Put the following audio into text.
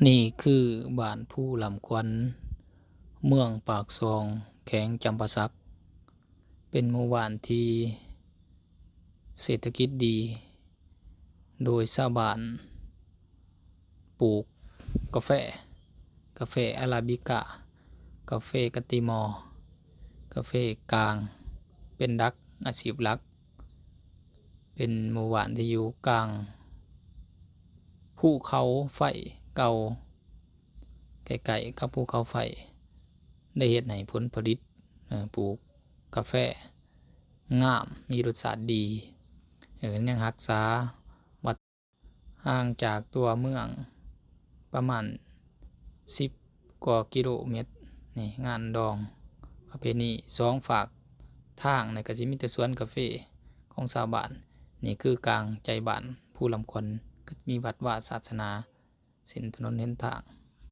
ນີ້ຄືບ້ານພູລຳຂວັນ ເມືອງປາກຊ່ອງ ແຂວງຈຳປາສັກ ເປັນໝູ່ບ້ານທີ່ເສດຖະກິດດີ ໂດຍຊາວບ້ານປູກກາແຟ, ກາແຟອາຣາບິກາ, ກາແຟກາຕິມໍ, ກາເຟກາງ ເປັນຫຼັກ, ອາຊີບຫຼັກ. ເປັນໝູ່ບ້ານທີ່ຢູ່ກາງພູເຂົາໄຟເກົ່າ, ໃກ້ໆກັບພູເຂົາໄຟ, ໄດ້ເຮັດໃຫ້ຜົນຜະລິດ ເອີ ປູກກາແຟງາມ, ມີລົດຊາດດີ, ເອີ ຍັງຮັກສາວັດ ຫ່າງຈາກຕົວເມືອງປະມານສິບກວ່າກິໂລແມັດ. ນີ້ງານດອງປະເພນີ ສອງຟາກທາງນີ້ກະຊິມີແຕ່ສວນກາເຟຂອງຊາວບ້ານ. ນີ້ຄືກາງໃຈບ້ານພູລຳຂວັນ ກະມີວັດວາສາສະໜາ ເສັ້ນຖະໜົນຫົນທາງ.